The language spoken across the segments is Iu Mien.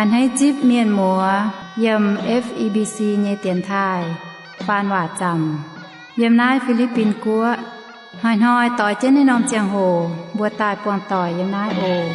A'hneiv zipv mienh muoz yiem F E B C nyei dienx taaih faan waac zaamc yiem naaiv Fi^li^bin Guoqv. Hnoi-hnoi doix jienv naaiv norm ziangh hoc mbuo daaih buangh doic yiem naaiv oc.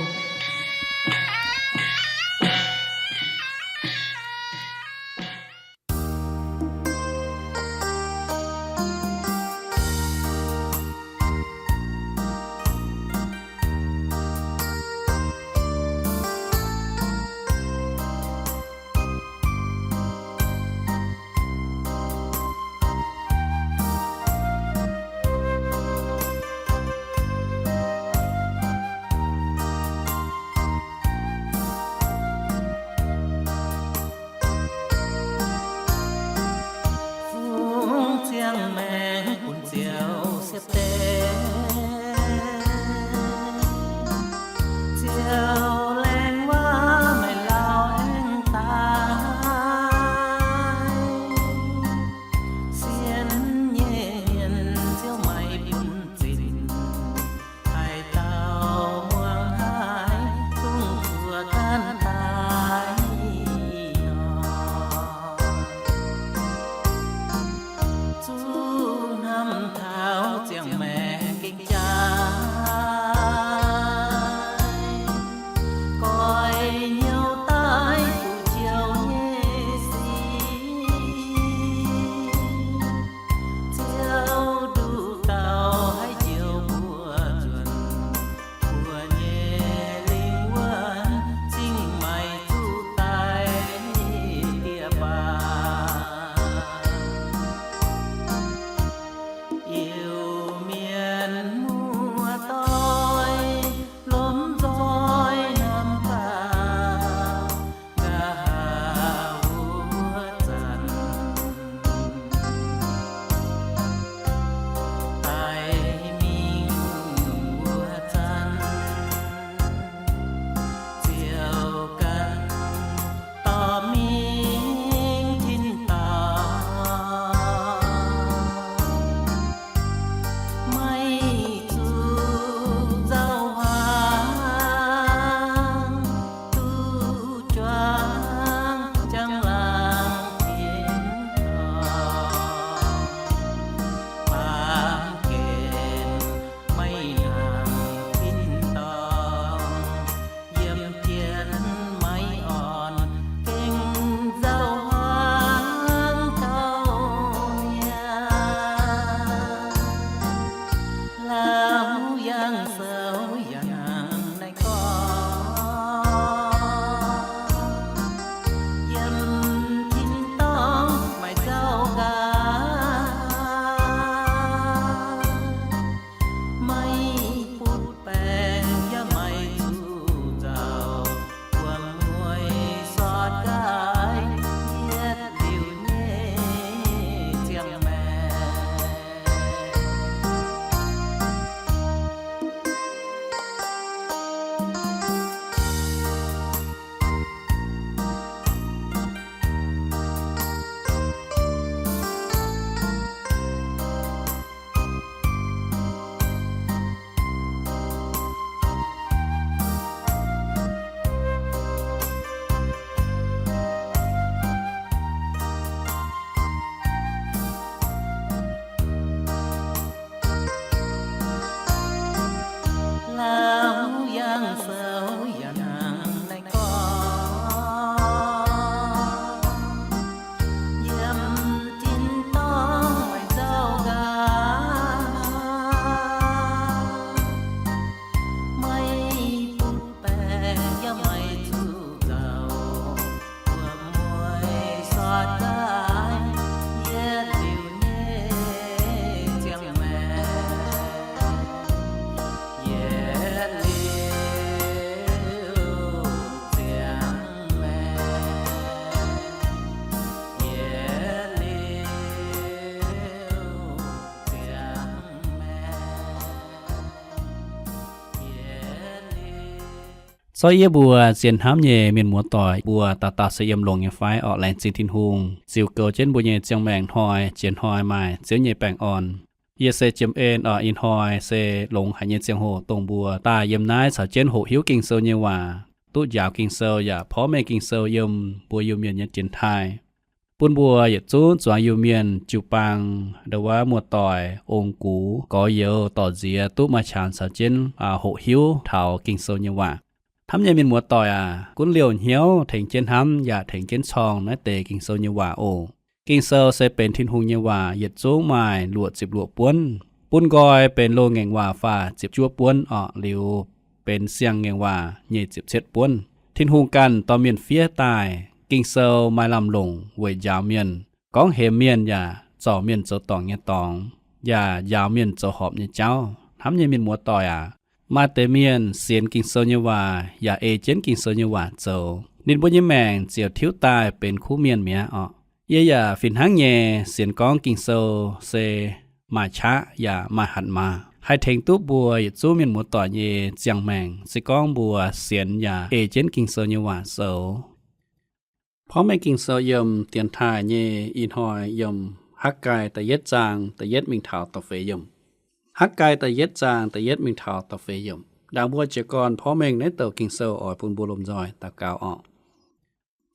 Fungx ziangh maengx bun ziouc siepv deix, ziouc laengz waac maaih lauh aengx daaih. Sienx nyei mienh ziouc maiv bun zinc, haaix dauh muangx haiz zungv zuoqc gaanv daaih nor. Zuqc hnamv taux ziangh maengx gengh jaaix, goix hnyouv daaih duqv Ziouv nyei sic. Ziouv nduqc gaux haiz njoux mbuo nzuonx, mbuo nyei lingh wuonh zingh maiv zuqc daic diex baac. Iu-Mienh muoz-doic lomh nzoih hnamv gaax, nqa'haav wuov zanc, daic mingh wuov zanc, ziouc ganh dorh mingh tin-dorngh. Maiv zuqc nzauh hmuangx duqv juangc njang-laangc tin-dorngh. Baamh gen maiv nangc tin-dorngh, yiem jienv maiv orn, gengh nzauh hmuangx gauh mi'aqv. Lauh yangh soux yaac nangc naaiv gorngv, yiem tin-dorngh maiv nzauh gaax, maiv butv baengc yaac maiv zuqc nzauh, wuom-mueiz sortv gaax yietc liuz nyei ziangh maengx. Lauh yangh soux yaac nangc naaiv gorngv, yiem tin-dorngh maiv nzauh gaax, maiv butv baengc yaac maiv zuqc nzauh, wuom-mueiz sortv gaax yietc liuz nyei ziangh maengx, yietc liuz ziangh maengx, yietc liuz ziangh maengx. Zorqv yie mbuo zien hnamv nyei mienh muoz-doic mbuo dauh dauh se yiem longx nyei fai orqc? Laengz zingh Tin-Hungh ziux goux jienv mbuo nyei ziangh maengc hnoi jiex hnoi maaih Ziouv nyei baengh orn. Yie se Jiem En orqc. Ih hnoi se longx haic nyei ziangh hoc dongh mbuo daaih yiem naaiv caux jienv hoqc hiuv Ging-Sou nyei waac. duqv njaaux Ging-Sou yaac porv mengh Ging-Sou yiem mbuo Iu-Mienh nyei dienx taaih, bun mbuo yietc zungv zuangx Iu-Mienh jiu-baang ndo wuov muoz-doic ong-gux gorx-youz dorc-nziex duqv maaih qangx caux jienv hoqc hiuv taux Ging-Sou nyei waac. Hnamv nyei mienh muoz-doic aac, gunv liouh hnyouv tengx jienv hnamv yaac tengx jienv corng naaiv deix Ging-Sou nyei waac oc. Ging-Sou se benx Tin-Hungh nyei waac, yietc zungv maaih luoqc ziepc luoqc buonv. Bun nqoi benx loz-ngaengc waac faah ziepc juov buonv orqc, liuz benx siang-ngaengc waac nyei ziepc cietv buonv. Tin-Hungh ganh dorh mienh fiev daaih. Ging-Sou maaih lamh longc weic njaaux mienh, gorngv hemx mienh yaac zorc mienh zoux dorngc nyei dorngx, yaac njaaux mienh zoux horpc nyei jauv. Hnamv nyei mienh muoz-doic aac, maaih deix mienh sienx Ging-Sou nyei waac yaac ei jienv Ging-Sou nyei waac zoux, ninh mbuo nyei maengc ziouc tiuv daaih benx kuv mienh mi'aqv orqc. Yie yaac fih hnangv nyei sienx gorngv Ging-Sou se maaih qaqv yaac maaih hatc maaz, haih tengx duqv mbuo yietc zungv mienh muoz-doic nyei ziangh maengc, se gorngv mbuo sienx yaac ei jienv Ging-Sou nyei waac zoux. Porv mengh Ging-Sou yiem dienx taaih nyei ih hnoi yiem Hakv^gai da'yietv zaang da'yietv mingh taux da'feix yiemc. Hakv^gai da'yietv zaang da'yietv mingh taux da'feix yiemc. Ndaangc mbuo jiez gorn porv mengh naaiv douc Ging-Sou oix bun mbuo lomh nzoih daux gaux orqc.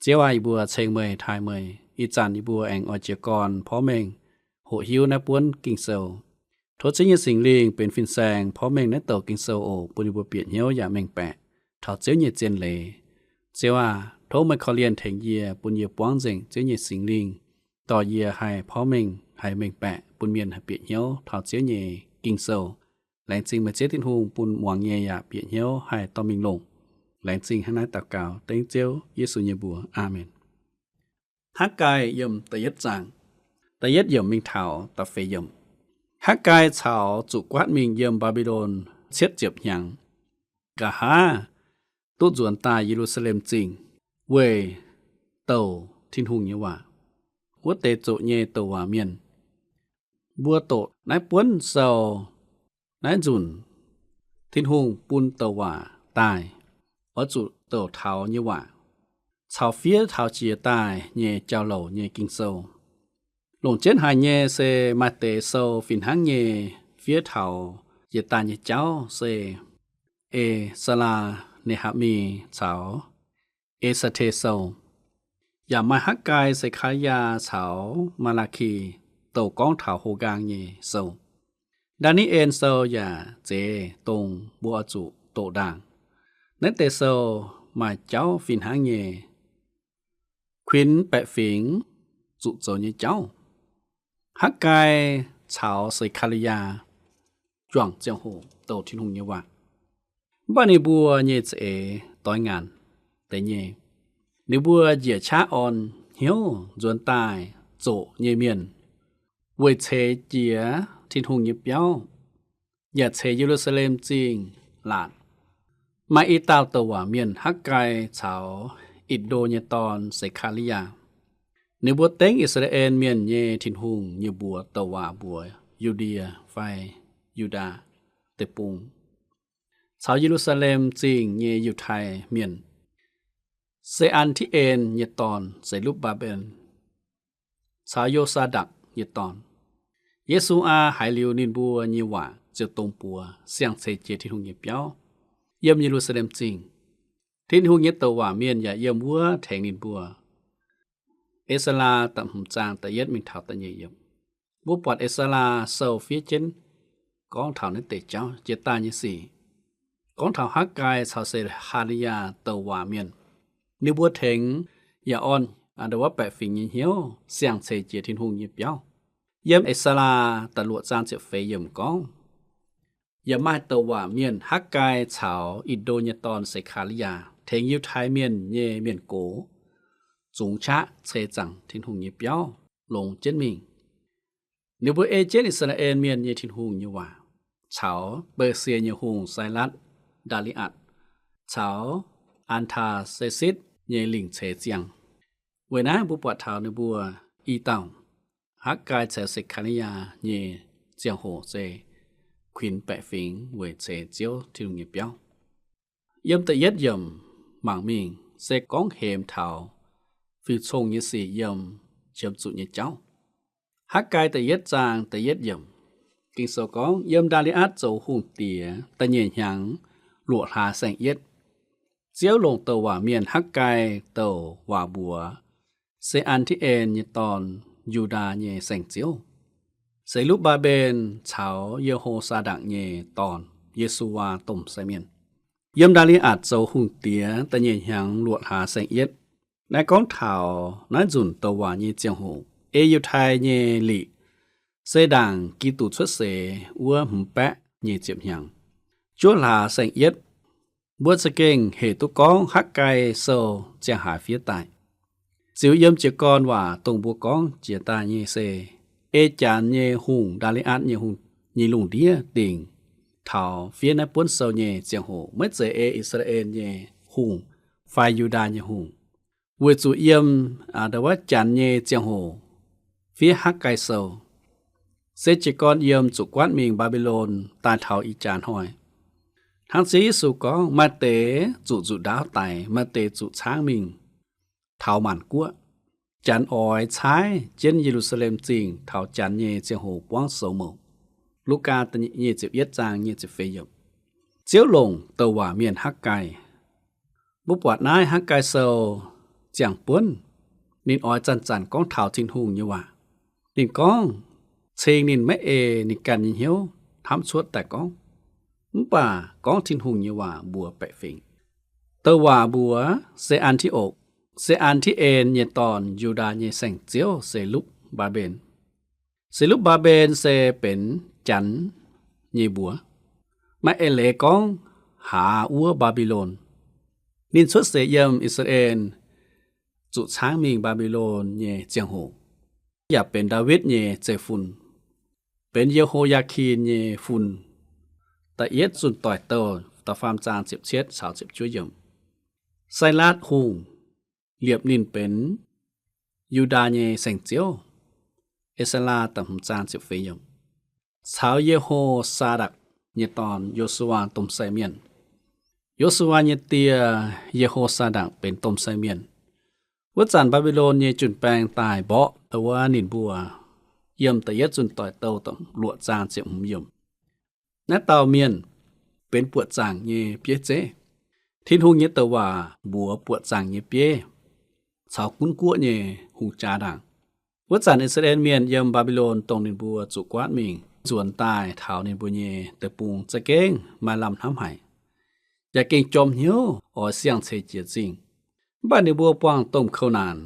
Ziouv aac, yie mbuo ceng meih, taaih meih. Ih zanc yie mbuo aengx oix jiez gorn porv mengh hoqc hiuv naaiv buonv Ging-Sou. Tov Ziouv nyei Singx Lingh benx fin-saeng porv mengh naaiv douc Ging-Sou oc, bun yie mbuo bieqc hnyouv yaac mengh baeqc taux Ziouv nyei zien leiz. Ziouv aac, tov meih korv-lienh tengx yie, bun yie buangv nzengc Ziouv nyei Singx Lingh dorh yie haih porv mengh, haih mengh baeqc, bun mienh haih bieqc hnyouv taux Ziouv nyei Ging-Sou. Laengz zingh meih Ziouv Tin-Hungh bun muangx nyei yaac bieqc hnyouv haih dorh mingh longc. Laengz zingh hnangv naaiv daux gaux dengv Ziouv Yesu nyei mbuox. Aamen. Hakv^gai yiem da'yietv zaang, da'yietv yiemc mingh taux da'feix yiemc. Hakv^gai caux zuqc guaatv mingh yiem Mbaa^mbi^lon cietv ziepc hnyangx, nqa'haav duqv nzuonx daaih Ye^lu^saa^lem Zingh weic douc Tin-Hungh nyei waac. Wuov deix zoqc nyei douc waac mienh, mbuo doqc naaiv buonv sou, naaiv nzunc Tin-Hungh bun douc waac daaih, oix zuqc douc taux nyei waac, caux fiev taux jiex daaih nyei jauv-louc nyei Ging-Sou. Longc jienv haic nyei se maaih deix sou fih hnangv nyei fiev taux jiex daaih nyei jauv se E^saa^laa, Ne^haa^mi caux E^saa^te Sou. Yaac maaih Hakv^gai, Se^kaa^li^yaa caux Maa^laa^ki douc gorngv taux hox nqaang nyei sou. Ndaa^ni^en Sou yaac zeiz dongh mbuo oix zuqc doqc ndaangc. Naaiv deix sou maaih jauv fih hnangv nyei kuinx baeqc fingx zuqc zoux nyei jauv. Hakv^gai caux Se^kaa^li^yaa juangc ziangh hoc douc Tin-Hungh nyei waac. Mv baac ninh mbuo nyei za'eix doix ngaanc deix nyei. Ninh mbuo njiec qaqv orn hnyouv nzuonx daaih zoqc nyei mienh weic ceix jiez Tin-Hungh nyei biauv, yaac ceix Ye^lu^saa^lem Zingh laatc. Maaih i dauh douc waac mienh, Hakv^gai caux Itc^ndo nyei dorn, Se^kaa^li^yaa. Ninh mbuo dengv I^saa^laa^en Mienh nyei Tin-Hungh nyei mbuox douc waac mbuox Yu^ndie fai Yu^ndaa Deic-Bung caux Ye^lu^saa^lem Zingh nyei Yiutai Mienh. Se^an^ti^en nyei dorn, Se^lupv^mbaa^mben, caux Yo^saa^ndakc nyei dorn. Ye^su^aa haiz liuz ninh mbuo nyei waac, ziouc dongz buoz siang-ceix jiex Tin-Hungh nyei biauv yiem Ye^lu^saa^lem Zingh. Tin-Hungh nyei douc waac mienh yaac yiem wuov tengx ninh mbuo. E^saa^laa da'hmz zaang da'yietv mingh taux da'nyeic yiemc. Mbuo buatc E^saa^laa Sou fiev jienv gorngv taux naaiv deix jauv jiex daaih nyei sic, gorngv taux Hakv^gai caux Se^kaa^li^yaa douc waac mienh. Ninh mbuo tengx yaac orn ndo wuov baeqc fingx nyei hnyouv siang-ceix jiex Tin-Hungh nyei biauv. Yiem E^saa^laa da'luoqc zaang ziepc feix yiemc gorngv, yaac maaih douc waac mienh Hakv^gai caux Itc^ndo nyei dorn Se^kaa^li^yaa tengx Yiutai Mienh nyei mienh gox zungx qaqv ceix zaangc Tin-Hungh nyei biauv longx jienv mingh. Ninh mbuo ei jienv I^saa^laa^en Mienh nyei Tin-Hungh nyei waac, caux Baasie nyei hungh Sailatv, Ndaa^li^atc, caux Aa^taa^se^sitv nyei lingc ceix ziangh. Weic naaiv mbuo buatc taux ninh mbuo i dauh, Hakv^gai caux Se^kaa^li^yaa nyei ziangh hoc se kuinx baeqc fingx weic ceix Ziouv Tin-Hungh nyei biauv. Yiem da'yietv yiemc mangc mingh se gorngv hemx taux fingx-cong nyei sic yiem qiemx zuqc nyei jauv. Hakv^gai da'yietv zaang da'yietv yiemc, Ging-Sou gorngv, yiem Ndaa^li^atc zoux hungh diex da'nyeic hnyangx luoqc hlaax saeng-yietv, Ziouv longc douc waac mienh Hakv^gai douc waac mbuox Se^an^ti^en nyei dorn, Yu^ndaa nyei saengv-ziouv, Se^lupv^mbaa^mben caux Ye^ho^saa^ndakc nyei dorn, Ye^su^waa, domh sai mienh. Yiem Ndaa^li^atc zoux hungh diex da'nyeic hnyangx luoqc hlaax saeng-yietv. Naaiv gorngv taux naaiv nzunc douc waac nyei ziangh hoc, ei Yiutai nyei liqc se ndaangc Giduc cuotv seix wuov hmz baeqv nyic ziepc hnyangx, juov hlaax saeng-yietv. Mbuo za'gengh hec duqv gorngv Hakv^gai Sou ziangh haaix fiev daaih. Ziux yiem jiez gorn waac dongh mbuo gorngv jiex daaih nyei se, ei Janx nyei hungh, Ndaa^li^atc nyei hungh, nyei lungh ndiev dingc taux fiev naaiv buonv sou nyei ziangh hoc, maiv zeiz ei I^saa^laa^en nyei hungh fai Yu^ndaa nyei hungh. Weic zuqc yiem, aa, ndau wuov Janx nyei ziangh hoc fiev Hakv^gai Sou, se jiez gorn yiem zuqc guaatv mingh Mbaa^mbi^lon daaih taux ih jaax hnoi. Hnangv Ziouv Yesu gorngv, maaih deix zuqc nzuqc ndaauv daix, maaih deix zuqc caangv mingh taux maanc guoqv. Janx oix caaiv jienv Ye^lu^saa^lem Zingh taux Janx nyei ziangh hoc buangv sou mouc. Lugaa nyic ziepc yietv zaang nyic ziepc feix yiemc. Ziouv longc douc waac mienh Hakv^gai. Mbuo buatc naaiv Hakv^gai Sou ziangh buonv, ninh oix zanc-zanc gorngv taux Tin-Hungh nyei waac. Ninh gorngv, cing ninh maiv ei ninh ganh nyei hnyouv hnamv cuotv daaih gorngv, mv baac gorngv Tin-Hungh nyei waac mbuox baeqc fingx. Douc waac mbuox Se^an^ti^okc, Se^an^ti^en nyei dorn, Yu^ndaa nyei saengv-ziouv Se^lupv^mbaa^mben. Se^lupv^mbaa^mben se benx Janx nyei mbuox, maaih eix leiz gorngv haaz wuov Mbaa^mbi^lon. Ninh cuotv seix yiem I^saa^laa^en zuqc caangv mingh Mbaa^mbi^lon nyei ziangh hoc, yaac benx Ndaawitv nyei zeiv-fun, benx Ye^ho^yaa^kin nyei fun. Da'yietv Zunh Doic Douh da'faam zaang ziepc cietv caux ziepc juov yiemc. Sai^laatv Hungh liepc ninh benx Yu^ndaa nyei saengv-ziouv. E^saa^laa da'hmz zaang ziepc feix yiemc. Caux Ye^ho^saa^ndakc nyei dorn, Yo^su^waa, domh sai mienh. Yo^su^waa nyei die, Ye^ho^saa^ndakc, benx domh sai mienh. Wuov zanc Mbaa^mbi^lon nyei jun-baeng daaih mborqv wuov ninh mbuo, yiem da'yietv Zunh Doic Douh da'luoqc zaang ziepc hmz yiemc. Naaiv dauh mienh benx buoqc zaangc nyei bieiv zeiv. Tin-Hungh nyei douc waac mbuox buoqc zaangc nyei bieiv caux gunv guoqv nyei hungh jaa ndaangc. Wuov zanc I^saa^laa^en Mienh yiem Mbaa^mbi^lon, dongh ninh mbuo zuqc guaatv mingh, nzuonx daaih taux ninh mbuo nyei deic-bung za'gengh maaih lamh hnamv haic, yaac gengh jorm hnyouv oix siang-ceix jiez zingh. Mv baac ninh mbuo buangh domh kouv naanc,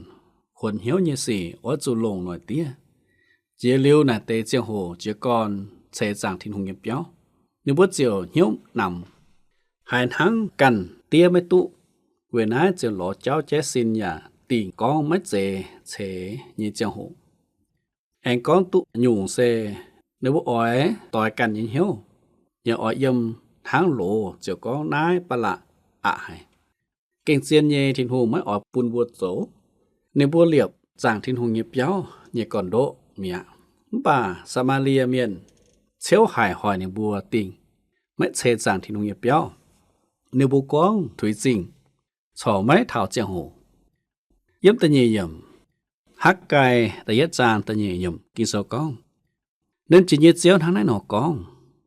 kuonx hnyouv nyei sic oix zuqc longc noic diev. Jiex liuz naaic deix ziangh hoc jiez gorn ceix zaangc Tin-Hungh nyei biauv, ninh mbuo ziouc hnyouv namx, haiz hnangv ganh diev maiv duqv. Weic naaiv ziouc lorz jauv jaiv sin yaac dingc gorngv maiv zeiz ceix nyei ziangh hoc. Aengx gorngv duqv nyungc se ninh mbuo oix doix ganh nyei hnyouv, yaac oix yiem hnangv loz ziouc gorngv naaiv ba'laqc aqc haic. Gengh zien nyei Tin-Hungh maiv oix bun mbuo zoux. Ninh mbuo liepc zaangc Tin-Hungh nyei biauv nyei gorn-ndoqv mi'aqv. Mv baac Saa^maa^lie Mienh ciouv haic hoic ninh mbuo dingc maiv ceix zaangc Tin-Hungh nyei biauv. Ninh mbuo gorngv tuix zingh, corc maiv taux ziangh hoc. Yiem da'nyeic yiemc, Hakv^gai da'yietv zaang da'nyeic yiemc, Ging-Sou gorngv, Nernh Jiex nyei Ziouv hnangv naaiv nor gorngv,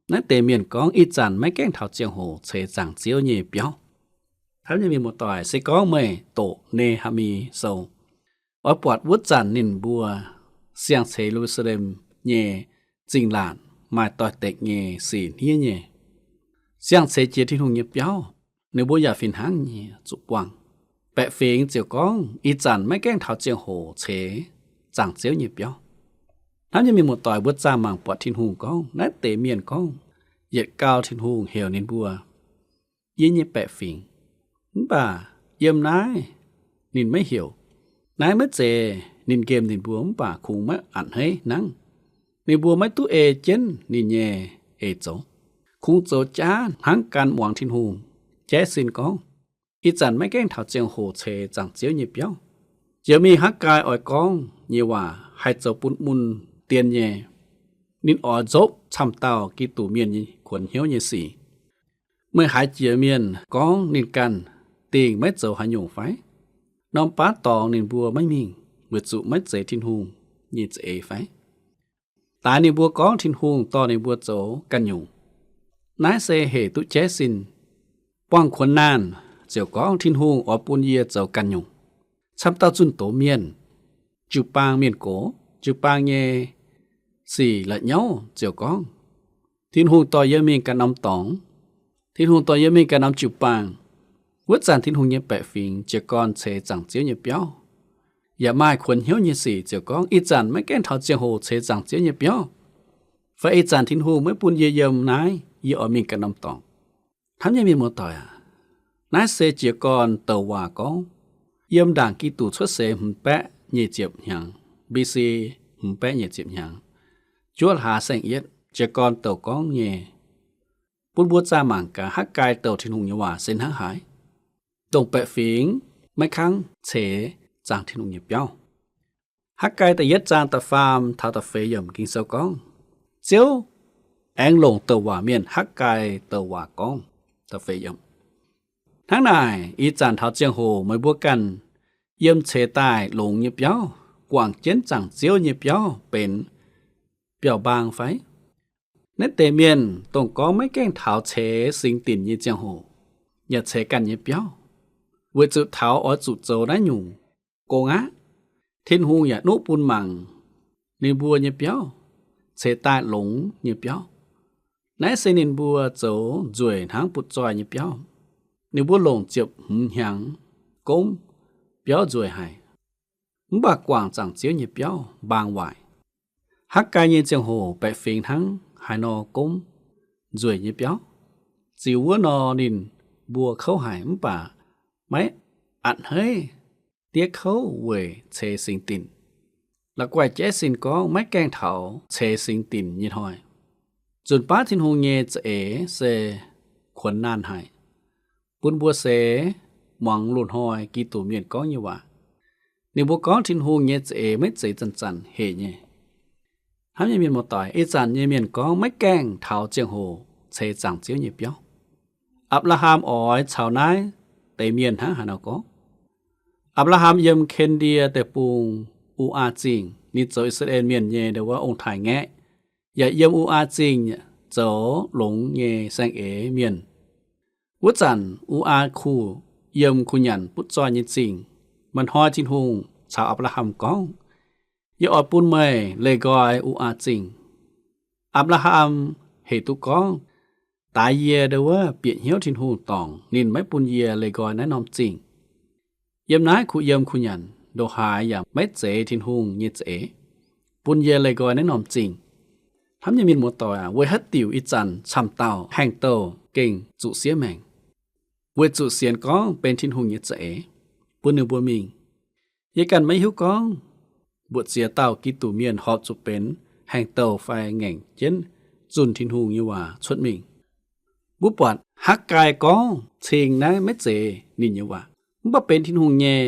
naaiv deix mienh gorngv, ih zanc maiv gaengh taux ziangh hoc ceix zaangc Ziouv nyei biauv. Hnamv nyei mienh muoz-doic, se gorngv meih doqc Ne^haa^mi Sou, oix buatc wuov zanc ninh mbuo siang-ceix Ye^lu^saa^lem nyei zingh laatc maaih doix-dekc nyei sic hniev nyei, siang-ceix jiex Tin-Hungh nyei biauv, ninh mbuo yaac fih hnangv nyei zuqc buangh. Baeqc fingx ziouc gorngv, ih zanc maiv gaengh taux ziangh hoc ceix zaangc Ziouv nyei biauv. Hnamv nyei mienh muoz-doic, mbuo zaah mangc buatc Tin-Hungh gorngv, naaiv deix mienh gorngv, yietc gau Tin-Hungh heuc ninh mbuo yie nyei baeqc fingx. Mv baac yiem naaiv ninh maiv heuc. Naaiv maiv zeiz ninh nqemh ninh mbuo, mv baac kungx maiv a'hneiv hnangv. Ninh mbuo maiv duqv ei jienv ninh nyei eix zoux, kungx zoux jaav hnangv gan muangx Tin-Hungh jaiv sin gorngv, ih zanc maiv gaengh taux ziangh hoc ceix zaangc Ziouv nyei biauv. Jiex mingh Hakv^gai oix gorngv nyei waac haih zoux bun mun dien nyei. Ninh oix nzopv camv dauh Giduc Mienh nyei kuonx hnyouv nyei sic. Meih haiz jiex mienh gorngv ninh ganh dingc maiv zoux haaix nyungc fai? Norm baav dorngx ninh mbuo maiv mingh, weic zuqc maiv zeiz Tin-Hungh nyei za'eix fai? Daaix ninh mbuo gorngv Tin-Hungh dorh ninh mbuo zoux ganh nyungc. Naaiv se hec duqv jaiv sin. Buangh kuonx naanh ziouc gorngv, Tin-Hungh oix bun yie zoux ganh nyungc. Camv dauh zunh doz mienh, jiu-baang mienh gox, jiu-baang nyei sic la'nyauv ziouc gorngv, Tin-Hungh dorh yie mingh ganh norm dorngx. Tin-Hungh dorh yie mingh ganh norm jiu-baang. Wuov zanc Tin-Hungh nyei baeqc fingx jiez gorn ceix zaangc Ziouv nyei biauv. Yaac maaih kuonx hnyouv nyei sic ziouc gorngv, ih zanc maiv gaengh taux ziangh hoc ceix zaangc Ziouv nyei biauv, fai ih zanc Tin-Hungh maiv bun yie yiem naaiv, yie oix mingh ganh norm dorngx. Hnamv nyei mienh muoz-doic aac, naaiv se jiez gorn douc waac gorngv, yiem ndaangc Giduc cuotv seix hmz baeqv nyic ziepc hnyangx, B C hmz baeqv nyic ziepc hnyangx, juov hlaax saeng-yietv jiez gorn douc gorngv nyei, bun mbuo zaah mangc gaax Hakv^gai douc Tin-Hungh nyei waac se hnangv haaix, dongh baeqc fingx maiv kangv ceix zaangc Tin-Hungh nyei biauv. Hakv^gai da'yietv zaang da'faam taux da'feix yiemc Ging-Sou gorngv, Ziouv aengx longc douc waac mienh Hakv^gai douc waac gorngv, da'feix yiemc, Hnangv naaic, ih zanc taux ziangh hoc meih mbuo ganh yiem ceix daaih longx nyei biauv, guangc jienv zaangc Ziouv nyei biauv benx biauv-mbaang fai? Naaiv deix mienh dongh gorngv maiv gaengh taux ceix singx dinc nyei ziangh hoc, yaac ceix ganh nyei biauv, weic zuqc taux oix zuqc zoux naaiv nyungc gong aqv. Tin-Hungh yaac nuqv bun mangc ninh mbuo nyei biauv, ceix daaih longx nyei biauv. Naaiv se ninh mbuo zoux nzueic hnangv butv-zoih nyei biauv. Ninh mbuo longc ziepc hmz hnyangx gomv biauv nzueic haic, mv baac guangc zaangc Ziouv nyei biauv mbaang waaic. Hakv^gai nyei ziangh hoc baeqc fingx hnangv haaix nor gomv nzueic nyei biauv. Ziux wuov nor ninh mbuo kouv haic mv baac maiv a'hneiv diev kouv weic ceix singx dinc. La'guaih jaiv sin gorngv maiv gaengh taux ceix singx dinc nyei hnoi. Nzunc baav Tin-Hungh nyei za'eix se kuonx naanh haic, bun mbuo seix muangx loz-hnoi Giduc mienh gorngv nyei waac. Ninh mbuo gorngv Tin-Hungh nyei za'eix maiv zeiz zanc-zanc hec nyei. Hnamv nyei mienh muoz-doic, ih zanc nyei mienh gorngv maiv gaengh taux ziangh hoc ceix zaangc Ziouv nyei biauv. Apc^laa^ham oix caux naaiv deix mienh hnangv haaix nor gorngv? Apc^laa^ham yiem Ken^ndie Deic-Bung, U^aa Zingh. Ninh zoux I^saa^laa^en Mienh nyei ndo wuov ong-taaix-ngaeqv, yaac yiem U^aa Zingh zoux longx nyei saeng-eix mienh. Wuov zanc U^aa kuh yiem kuh nyanc butv-zoih nyei zingh. Maaih hnoi Tin-Hungh caux Apc^laa^ham gorngv, Yie oix bun meih leih nqoi U^aa Zingh. Apc^laa^ham hec duqv gorngv, Daaix yie ndo wuov bieqc hnyouv Tin-Hungh dorngc ninh maiv bun yie leih nqoi naaiv norm zingh. Yiem naaiv kuh yiem kuh nyanc ndongc haaix yaac maiv zeiz Tin-Hungh nyei za'eix bun yie leih nqoi naaiv norm zingh. Hnamv nyei mienh muoz-doic aac, weic haaix diuc ih zanc camv dauh haengh douh gengh zuqc siev maengc? Weic zuqc sienx gorngv benx Tin-Hungh nyei za'eix bun ninh mbuo mingh. Yie ganh maiv hiuv gorngv mbuoqc ziex dauh Giduc mienh horpc zuqc benx haengh douh fai ngaengc jienv zunh Tin-Hungh nyei waac cuotv mingh. Mbuo buatc Hakv^gai gorngv cing naaiv maiv zeiz ninh nyei waac, mv baac benx Tin-Hungh nyei.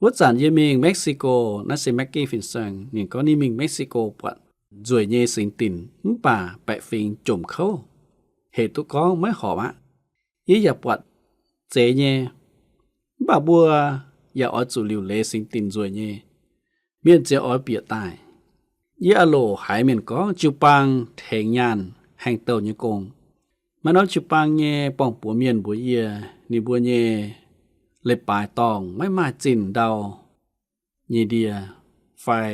Wuov zanc yie mingh Mexico, naaiv se Maggie fin-saeng, ninh gorngv ninh mingh Mexico buatc nzueic nyei singx dinc mv baac baeqc fingx jomc kouv, hec duqv gorngv maiv horpc aqv. Yie yaac buatc zeiz nyei, mv baac mbuo yaac oix zuqc liuc leiz singx dinc nzueic nyei, mienh ziouc oix bieqc daaih. Yie aah loc haiz mienh gorngv jiu-baang tengx nyaanh haengh douh nyei gong. Maaih norm jiu-baang nyei borng-buoz mienh mbuox yie, ninh mbuo nyei leiz-baaix dorngh maiv maaih zinh ndau nyei ndie fai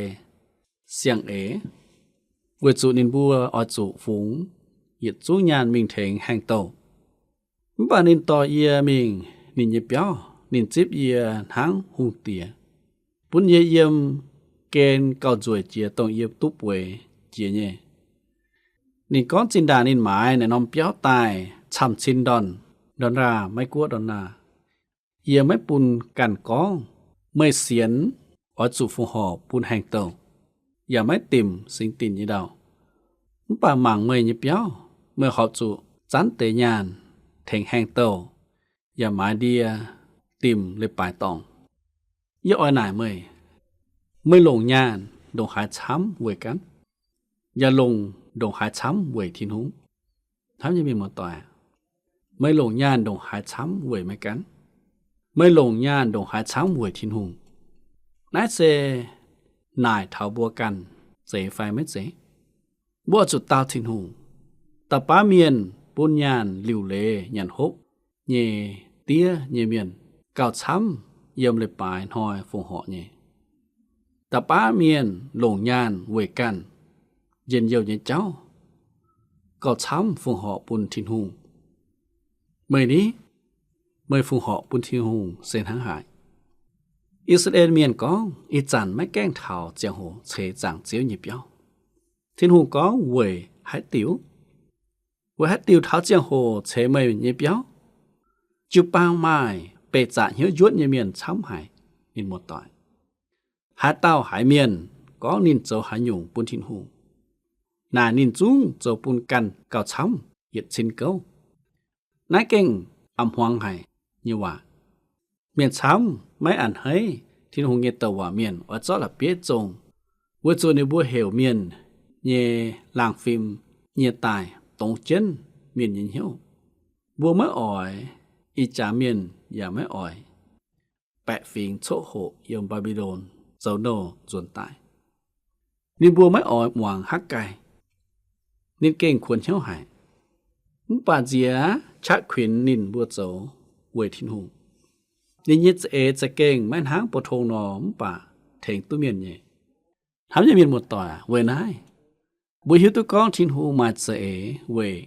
siang-eix, weic zuqc ninh mbuo oix zuqc fungx yietc zungv nyaanh mingh tengx haengh douh. Mv baac ninh dorh yie mingh ninh nyei biauv, ninh zipv yie hnangv hungh diex, bun yie yiem gen gauh nzueic jiex dongh yie duqv bueix jiex nyei. Ninh gorngv zinh ndaangc ninh maaiz naaiv norm biauv daaih camv-cin ndorn, ndorn-ndaah, Meiv Guoqv ndorn-ndaah. Yie maiv bun ganh gorngv, meih sienx oix zuqc fongc horc bun haengh douh, yaac maiv dimc singx dinc nyei ndau. Mv baac mangc meih nyei biauv, meih horpc zuqc zanv deix nyaanh tengx haengh douh, yaac maaiz ndie dimc leiz-baaix dorngh. Yie oix naaic meih, meih longc nyaanh ndongc haaix camv weic ganh, yaac longc ndongc haaix camv weic Tin-Hungh? Hnamv nyei mienh muoz-doic, meih longc nyaanh ndongc haaix camv weic meih ganh? Meih longc nyaanh ndongc haaix camv weic Tin-Hungh? Naaiv se naaic taux mbuo ganh zeiz fai maiv zeiz. Mbuo oix zuqc dau Tin-Hungh. Dauh baav mienh bun nyaanh liuc leiz nyanc hopv nyei diev nyei mienh gauh camv yiem leiz-baaix hnoi fongc horc nyei. Da'baav mienh longc nyaanh weic ganh njien-youh nyei jauv gauh camv fongc horc bun Tin-Hungh. Meih ni? Meih fongc horc bun Tin-Hungh se hnangv haaix? I^saa^laa^en Mienh gorngv ih zanc maiv gaengh taux ziangh hoc ceix zaangc Ziouv nyei biauv. Tin-Hungh gorngv weic haaix diuc? Weic haaix diuc taux ziangh hoc ceix meih nyei biauv? Jiu-baang maaih beih zaqc hnyouv njuotv nyei mienh camv haic. Mienh muoz-doic, haaix dauh haiz mienh gorngv ninh zoux haaix nyungc bun Tin-Hungh, naaic ninh zungv zoux bun ganh gauh camv yietc cin gouv. Naaiv gengh a'hmuangx haic nyei waac. Mienh camv maiv a'hneiv Tin-Hungh nyei douc waac mienh oix zorqv la'bieiv zong, weic zuqc ninh mbuo heuc mienh nyei laangh fim nyie daaih dongz jienv mienh nyei hnyouv. Mbuo maiv oix, ih jaax mienh yaac maiv oix baeqc fingx coqv hoqc yiem Mbaa^mbi^lon zoux nouh nzuonx daaih. Ninh mbuo maiv oix muangx Hakv^gai. Ninh gengh kuonx hnyouv haic, mv baac nziex qaqv kuinx ninh mbuo zoux weic Tin-Hungh. Ninh nyei za'eix za'gengh maiv hnangv pou-tong nor, mv baac tengx duqv mienh nyei. Hnamv nyei mienh muoz-doic, weic naaiv mbuo hiuv duqv gorngv Tin-Hungh maaih za'eix weic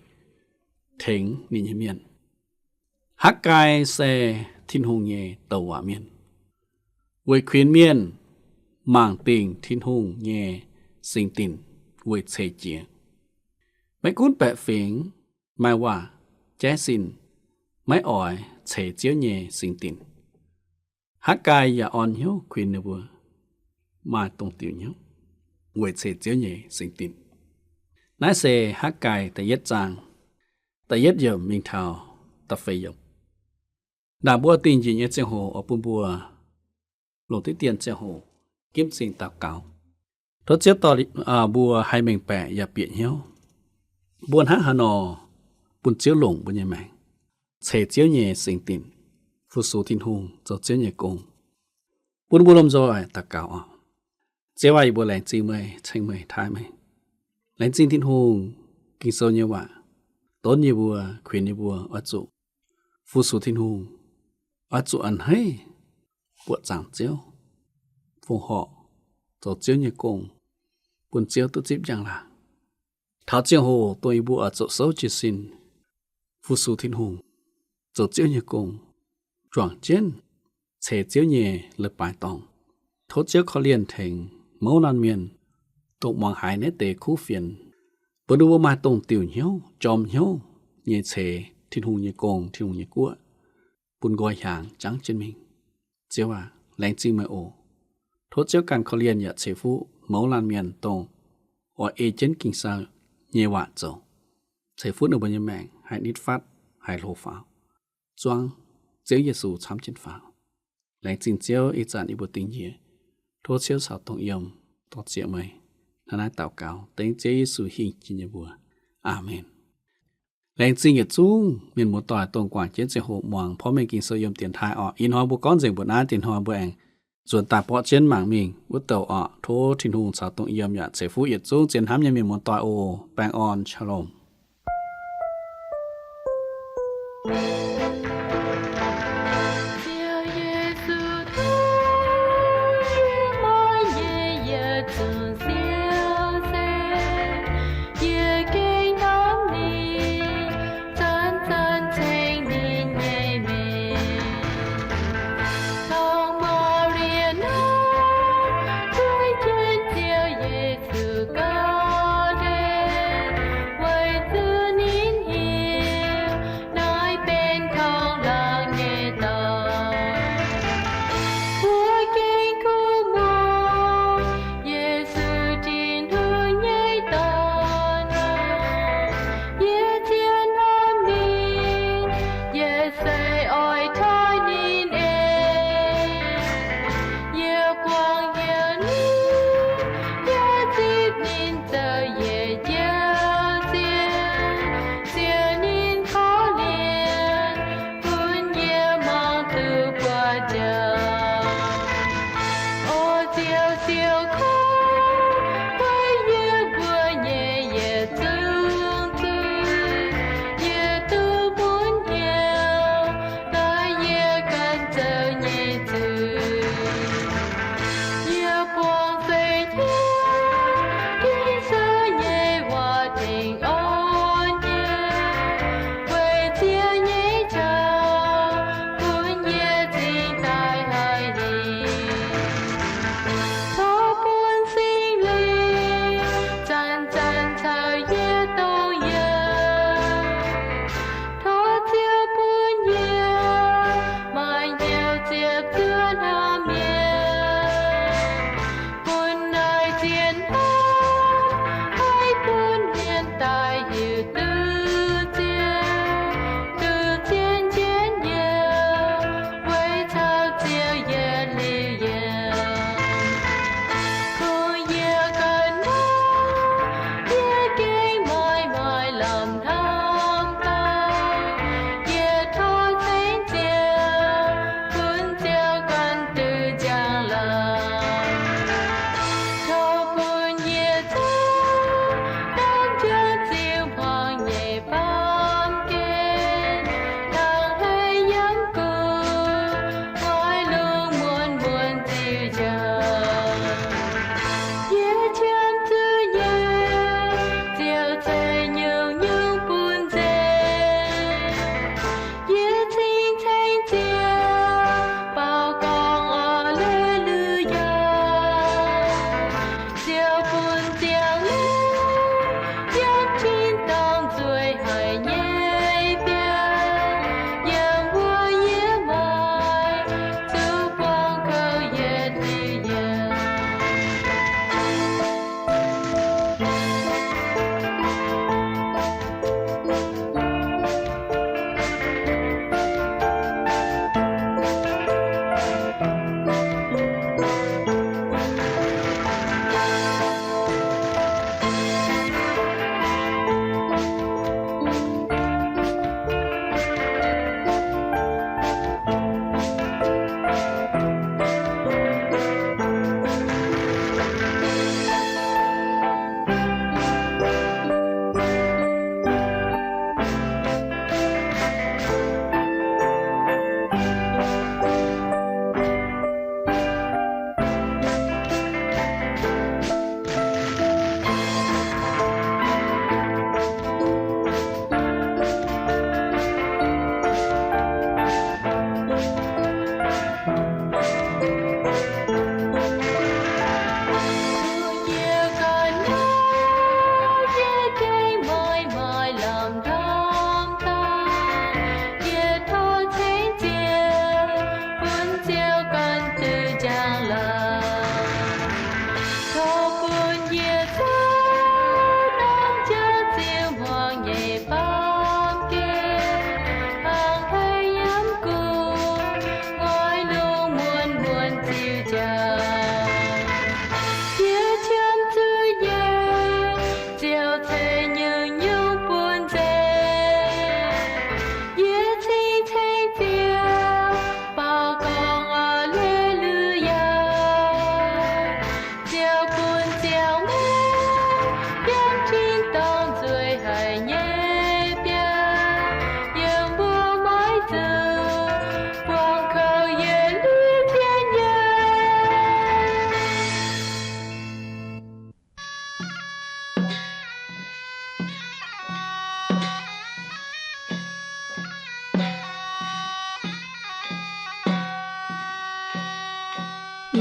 tengx ninh nyei mienh. Hakv^gai se Tin-Hungh nyei douc waac mienh, weic kuinx mienh mangc dingc Tin-Hungh nyei singx dinc weic ceix jiez. Maiv gunv baeqc fingx maaih waac jaiv sin maiv oix ceix Ziouv nyei singx dinc, Hakv^gai yaac orn hnyouv kuinx ninh mbuo maaih dongh diuc hnyouv weic ceix Ziouv nyei singx dinc. Naaiv se Hakv^gai da'yietv zaang da'yietv yiemc mingh taux da'feix yiemc. Naaic mbuo dingh njiec nyei ziangh hoc oix bun mbuo longc diqv dien ziangh hoc ginv zingh daux gaux. Tov Ziouv dorh mbuo haih mengh baeqc yaac bieqc hnyouv. Mbuo hnangv haaix nor bun Ziouv longc mbuo nyei maengc, ceix Ziouv nyei singx dinc, fu-sux Tin-Hungh, zoux Ziouv nyei gong. Bun mbuo lomh nzoih daux gaux oc. Ziouv aac, yie mbuo laengz zingh meih, ceng meih, taaih meih. Laengz zingh Tin-Hungh, Ging-Sou nyei waac donv yie mbuo, kuinx yie mbuo oix zuqc fu-sux Tin-Hungh, oix zuqc a'hneiv buoqc zaangc Ziouv, fongc horc zoux Ziouv nyei gong, bun Ziouv duqv zipv njang-laangc. Taux ziangh hoc dongh yie mbuo oix zuqc souv jiez sin, fu-sux Tin-Hungh, zoux Ziouv nyei gong, juangc jienv ceix Ziouv nyei leiz-baaix dorngx. Tov Ziouv korv-lienh tengx mouz laanh mienh, dongh muangx haiz naaiv deix kuv fienx, bun ninh mbuo maaih dongh diuc hnyouv, jorm hnyouv nyei ceix Tin-Hungh nyei gong, Tin-Hungh nyei guoqv, bun nqoi hiaangx jangv jienv mingh. Ziouv aac, laengz zingh meih oc. Tov Ziouv ganh korv-lienh yaac ceix fuqv mouz laanh mienh, dongh oix ei jienv Ging-Sou nyei waac zoux. Ceix fuqv ninh mbuo nyei maengc haih nitv fatv, haih hlo faaux, zuangv Ziouv Yesu camv jienv faaux. Laengz zingh Ziouv, ih zanc yie mbuo dingh njiec, tov Ziouv caux dongh yiem, dorh zieqc meih. Hnangv naaiv daux gaux dengv Ziouv Yesu hingh jiex nyei mbuox. Aamen. Laengz zingh yietc zungv mienh muoz-doic, dongh guangc jienv ziangh hoc muangx porv mengh Ging-Sou yiem dienx taaih oc. Ih hnoi mbuo gorngv nzengc mbuoqc naaiv, dienx hnoi mbuo aengx nzuonx daaih borqv jienv mangc mingh wuov douc oc. Tov Tin-Hungh caux dongh yiem yaac ceix fuqv yietc zungv zien hnamv nyei mienh muoz-doic oc. Baengh orn, shalom.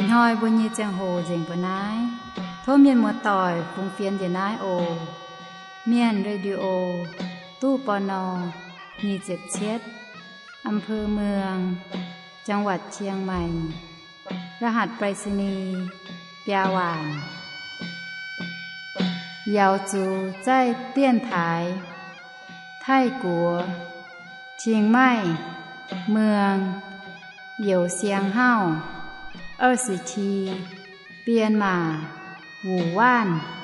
Ih hnoi mbuo nyei ziangh hoc nzengc mbuo naaiv. Tov mienh muoz-doic fungx fienx njiec naaiv oc. Mienh Radio, ตู้ ปณ. nyic ziepc cietv, อำเภอเมือง จังหวัดเชียงใหม่ รหัสไปรษณีย์ biaa waanc. Yaux zuqc zaih dienv taaix Taiv-Guoqv, Qing Maih, Mueng, Youz Siang Hauv, 二十七, Bienh Maac, Wuc Waanv.